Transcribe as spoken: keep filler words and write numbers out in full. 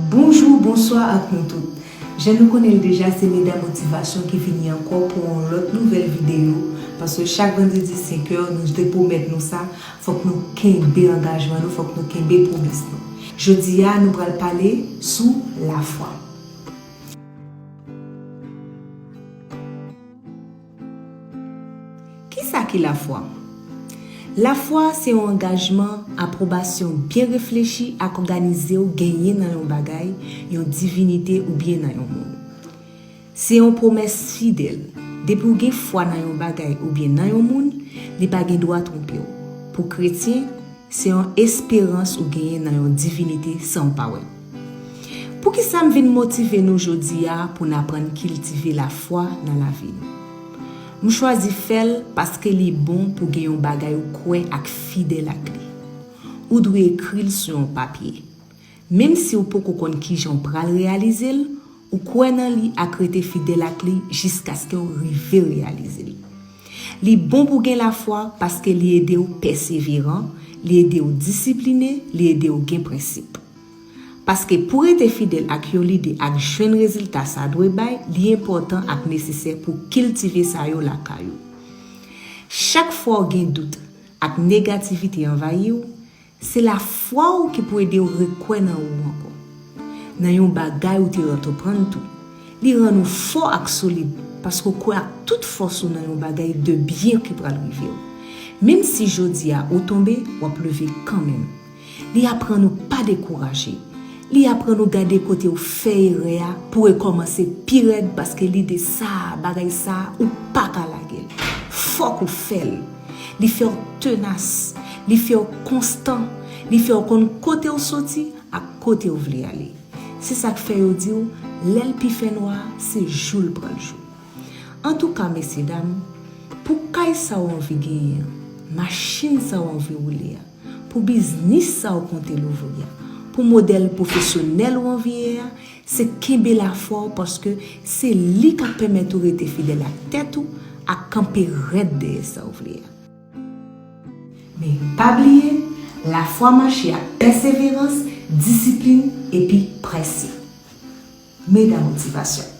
Bonjou, bonswa ak nou tout. Jan nou konnen l deja, se Medam Motivasyon ki vini ankò pou yon lòt nouvèl videyo, paske chak vandredi senk è, nou te pwomèt nou sa, fòk nou kenbe angajman nou, fòk nou kenbe pwomès nou. Jodi a, nou pral pale sou lafwa. Kisa ki lafwa? Lafwa se yon angajman, apwobasyon byen reflechi ak òganize w genyen nan yon bagay, yon divinite oubyen nan yon moun. Se yon pwomès fidèl. Depi w gen fwa nan yon bagay oubyen nan yon moun, li pa gen dwa twonpe w. Pou kretyen, se yon esperans ou genyen nan yon divinite san w pa wè. Poukisa m vin motive nou jodi a pou n aprann kiltive lafwa nan lavi nou? M chwazi fè l paske li bon pou gen yon bagay ou kwè ak fidèl ak li. Ou dwe ekri l sou yon papye. Menm si w poko konn kijan w pral reyalize l, ou kwè nan li ak rete fidèl ak li jiskaske w rive reyalize l. Li bon pou gen lafwa paske li ede w pèseveran, li ede w disipline, li ede w gen prensip. Paske pou rete fidèl ak yon lide ak jwenn rezilta sa dwe bay, li enpòtan ak nesesè pou kiltive sa yo lakay ou. Chak fwa w gen dout ak negativite anvayi w, se lafwa w ki pou ede w rekwè nan ou ankò. Nan yon bagay ou te antreprann tou. Li rann ou fò ak solid, paske w kwè ak tout fòs ou nan yon bagay de byen ki pral rive w. Menm si jodi a ou tonbe, w ap leve kanmenm. Li aprann ou pa dekouraje. Li aprann ou gade kote w fè erè a pou rekòmanse pi rèd, paske lide sa a, bagay sa a, ou pa ka lage l. Fòk ou fè l. Li fè w tenas. Li fè w konstan. Li fè w konn kote w soti ak kote w vle ale. Se sa k fè yo di w, lè l pi fè nwa, se jou l pral jou. Antouka, mesyedam, pou kay sa w anvi genyen an, machin sa w anvi woule a, pou biznis sa w konte louvri a, pou modèl pwofesyonèl ou anvi ye a, se kenbe lafwa w, paske se li k ap pèmèt ou rete fidèl ak tèt ou ak kanpe rèd dèyè sa w vle a. Men pa bliye, lafwa mache ak pèseverans, disiplin, epi prensip. Medam Motivasyon.